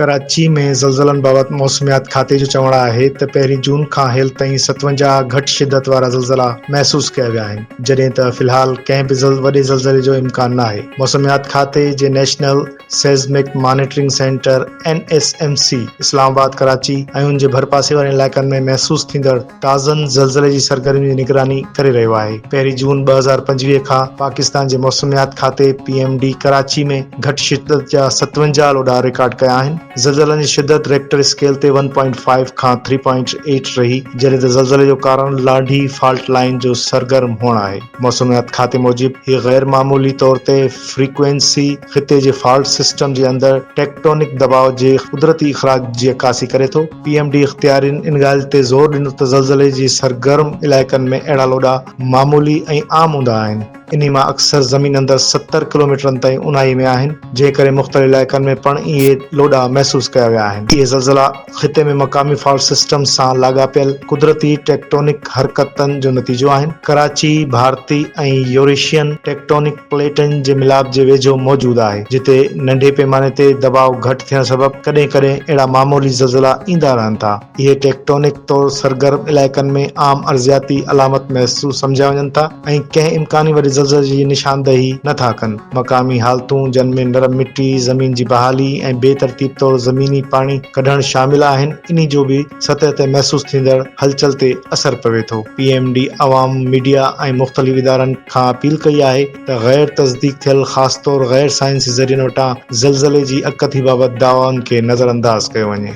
ڪراچي ۾ زلزلن بابت موسميات کاتي جو چوڻ آهي ته پهرين جون کان هيل تائين 57 گهٽ شدت وارا زلزلا محسوس ڪيا ويا آهن، جڏهن ته في الحال ڪنهن به وڏي زلزلي جو امڪان ناهي. موسميات کاتي جي national seismic monitoring centre, N S M C, Islamabad, Karachi ۽ ان جي ڀرپاسي وارن علائقن ۾ محسوس ٿيندڙ تازن زلزلي جي سرگرمين جي نگراني ڪري رهيو آهي. پهرين جون 2025 کان پاڪستان جي موسميات کاتي، پي ايم ڊي، ڪراچي ۾ گهٽ شدت جا 57 لوڏا رڪارڊ ڪيا آهن. زلزلن جي شدت ريڪٽر اسڪيل تي ون پوائنٽ فائيو کان ٿري پوائنٽ ايٽ رهي، جڏهن ته زلزلي جو ڪارڻ لانڍي فالٽ لائين جو سرگرم هئڻ آهي. موسميات کاتي موجب هي غير معمولي طور تي فريڪوئنسي خطي جي فالٽ سسٽم جي اندر ٽيڪٽونڪ دٻاء جي قدرتي اخراج جي عڪاسي ڪري ٿو. پي ايم ڊي اختيارين ان ڳالهه تي زور ڏنو ته زلزلي جي سرگرم علائقن ۾ اهڙا لوڏا معمولي ۽ عام هوندا آهن. انهي مان اڪثر زمين اندر 70 ڪلوميٽرن تائين اونهائي ۾ آهن، جنهن ڪري مختلف علائقن ۾ پڻ اهي لوڏا محسوس ڪيا ويا آهن. اهي زلزلا خطي ۾ مقامي فالٽ سسٽم سان لاڳاپيل قدرتي ٽيڪٽونڪ حرڪتن جو نتيجو آهن. ڪراچي ڀارتي ۽ يوريشين ٽيڪٽونڪ پليٽن جي ملاپ جي ويجهو موجود آهي، جتي ننڍي پيماني تي دٻاء گهٽ ٿيڻ سبب ڪڏهن ڪڏهن اهڙا معمولي زلزلا ايندا رهن ٿا. اهي ٽيڪٽونڪ طور سرگرم علائقن ۾ عام ارضياتي علامت محسوس سمجهيا وڃن ٿا ۽ ڪنهن امڪاني وڏي زلزلي جي نشاندهي نه ٿا ڪن. مقامي حالتون، جن ۾ نرم مٽي، زمين جي بحالي ۽ بي ترتيب طور زميني پاڻي ڪڍڻ شامل آهن، انهي جو به سطح تي محسوس ٿيندڙ هلچل تي اثر پوي ٿو. پي ايم ڊي عوام، ميڊيا ۽ مختلف ادارن کان اپيل ڪئي آهي ته غير تصديق ٿيل خاص طور غير سائنسي ذريعن وٽان زلزلي جي اڳڪٿي بابت دعوائن کي نظرانداز ڪيو وڃي.